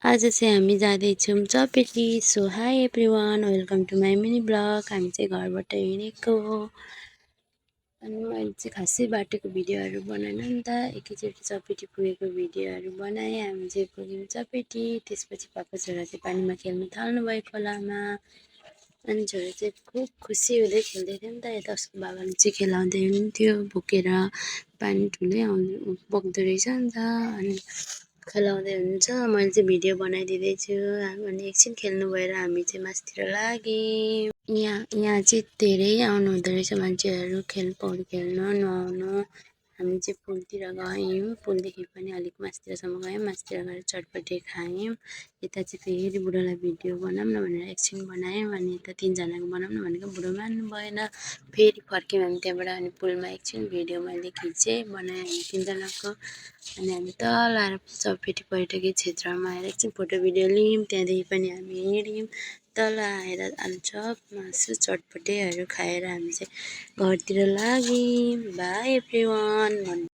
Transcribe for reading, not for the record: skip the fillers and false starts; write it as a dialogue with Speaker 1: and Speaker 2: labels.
Speaker 1: आज चाहिँ हामी जाँदैछौँ चपेटी। So hi everyone, welcome to my mini blog. हामी चाहिँ घरबाट हिँडेको हो अनि मैले चाहिँ खासै बाटोको भिडियोहरू बनाएन नि त। एकैचोटि चपेटी पुगेको भिडियोहरू बनाएँ। हामी चाहिँ पुग्यौँ चपेटी। त्यसपछि पापा छोरा चाहिँ पानीमा खेल्नु थाल्नुभयो खोलामा। अनि छोरा चाहिँ खुब खुसी हुँदै खेल्दै थियो नि त। यता उसको बाबाले चाहिँ खेलाउँदै हुनुहुन्थ्यो बोकेर। पानी ठुलै बग्दो रहेछ नि त। अनि खेलाउँदै हुन्छ, मैले चाहिँ भिडियो बनाइदिँदैछु। अनि एकछिन खेल्नु भएर हामी चाहिँ मासतिर लाग्यौँ। यहाँ चाहिँ धेरै आउनु हुँदो रहेछ मान्छेहरू पौडी खेल्न नुहाउनु। हामी चाहिँ पुलतिर गयौँ। पुलदेखि पनि अलिक मासतिरसम्म गयौँ। मासतिर गएर चटपटे खायौँ। यता चाहिँ फेरि बुढोलाई भिडियो बनाऊँ न भनेर एकछिन बनायौँ। अनि यता तिनजनाको बनाऊँ न भनेको बुढो मान्नु भएन। फेरि फर्क्यौँ हामी त्यहाँबाट। अनि पुलमा एकछिन भिडियो मैले खिचेँ, बनाएँ हामी तिनजनाको। अनि हामी तल आएर चपेटी पर्यटकीय क्षेत्रमा आएर एकछिन फोटो भिडियो लियौँ। त्यहाँदेखि पनि हामी हिँड्यौँ। तल आएर आलुचप मासु चटपटेहरू खाएर हामी चाहिँ घरतिर लाग्यौँ। By everyone.